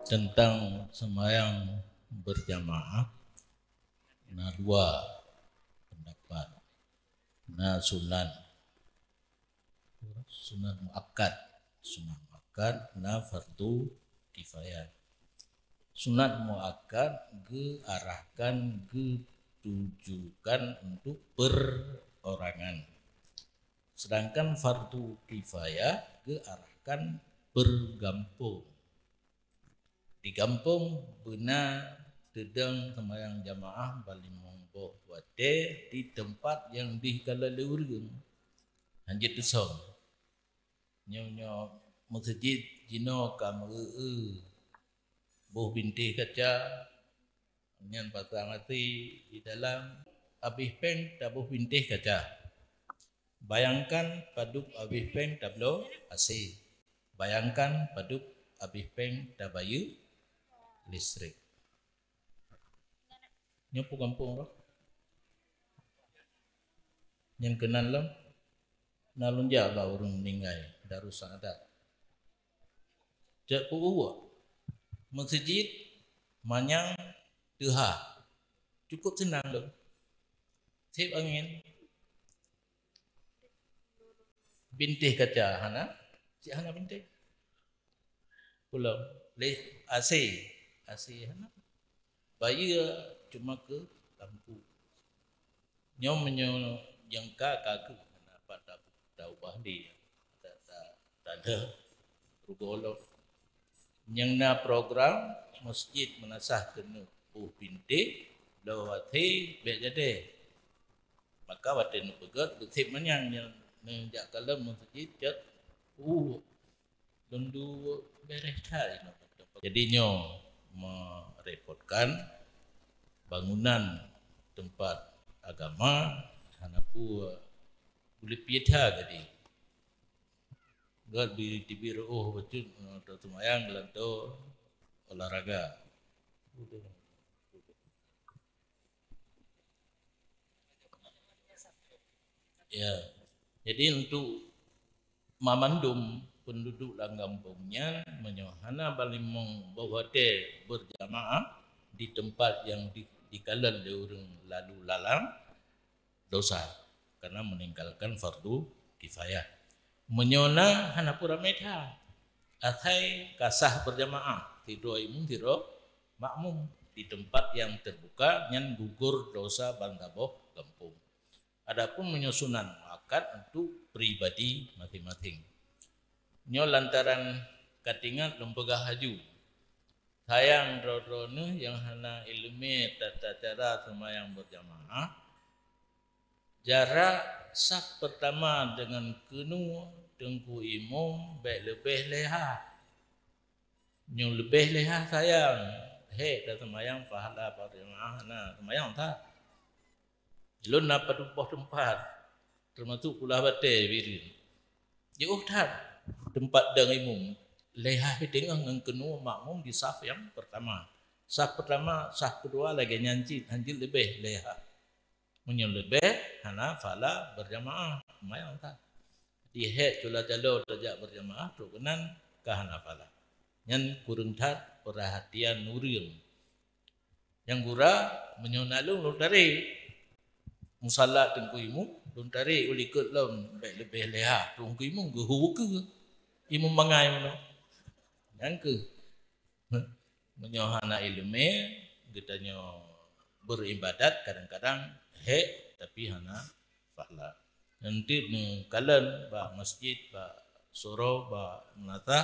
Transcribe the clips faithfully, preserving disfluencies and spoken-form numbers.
Tentang sembahyang berjamaah, na dua pendapat. Na sunat, sunat muakkad, sunat muakkad, na fardu kifayah. Sunat muakkad geuarahkan, geutujukan untuk perorangan. Sedangkan fardu kifayah geuarahkan bergampông. Di gampông beuna teudong sembahyang jamaah ban limong boh watée di teumpat nyang dikalon lé ureuëng. Hanjeuet teusöm. Nyoe-nyoe meuseujid jinoe ka meu-eu boh bintéh kaca, nyan pasang asi di dalam, abéh péng taboh bintéh kaca. Bayangkan padub abéh péng tabloe asi. Bayangkan padub abéh péng tabayeue listrik. Nyoe peue gampông roh? Nyang keunan lom, na lôn jak bak ureuëng meuninggai, Darussaadát. Cok peuuwak meuseujid manyang teuha. Cukup seunang lom. Seb angén. Bintéh kaca hana, cit hana bintéh. Pulang leh asi, asi hana. Bayeue cuma keu lampu. Nyoe meunyoe nyang ka, ka keuh hana pat ta-, taubah lé. Ta-, ta-, tanda rugoe lom. Nyang na program masjid meunasah keuneuk boh bintéh, bloe asi bék jadi. Maka watée neupeugét, beuseb manyang nyang neujak kalon masjid cot, uh, lôn duek bereh that inoe. Jadi nyoe merepotkan bangunan tempat agama, hana peue buleupie that jadi. Gét bi-, tibir oh bacut, eh, teumayang lam tu olahraga. Ya. Jadi untuk mamandum penduduk lam gampông nyan, meunyoe hana ban limong boh watée berjamaah di tempat nyang di-, dikalon lé ureuëng lalu lalang, dosa, karena meninggalkan fardu kifayah. Meunyoe na hana peue ramé that, asai ka sah berjamaah, sidroe imum, sidroe makmum di tempat nyang terbuka, nyan gugur dosa ban saboh gampông. Adapun meunyoe sunat muakkad untuk pribadi masing-masing. Nyoe lantaran ka teuingat lôn peugah laju, sayang droe-droeneuh nyang hana iéleumé tata cara seumayang berjamaah, jarak saf pertama deungon keunoe teungku imum bék leubeh lé ha. Nyoe leubeh lé ha sayang, hék taseumayang pahala berjamaah na seumayang that. Lôn na padub boh teumpat, teumasuk Pulo Batée, Bireuen. Jiôh that teumpat dong imum, lé ha teungoh ngon keunoe makmum di saf nyang pertama. Saf pertama, saf keudua lagée nyan cit, hanjeuet leubeh lé ha. Meunyoe leubeh, hana pahala berjamaah, lumayan that. Di hék cula calo tajak berjamaah, trok keunan ka hana pahala. Nyan kureueng that peurhatian ureuëng. Nyang gura, meunyoe na lôn, lôn tarek musala teungku imum, lôn tarek u likot lom, bék leubeh lé ha, teungku imum geuhu keue imum mangai meunoe. Nyang keuh. Meunyoe hana iéleumé, geutanyoe beuribadat kadang-kadang hék, tapi hana pahala. Nyan teuk neukalon bak masjid, bak syuro, bak meulasah,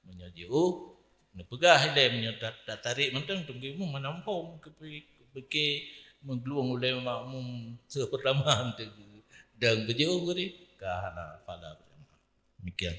meunyoe jiôh, neupeugah ilée meunyoe ta-, tatarék mantong teungku imum hana muphom, keupi-, pike meuglueng ulée makmum seuh peurtama teuk dan beujiôh geuréh, ka hana pahala. Demikian.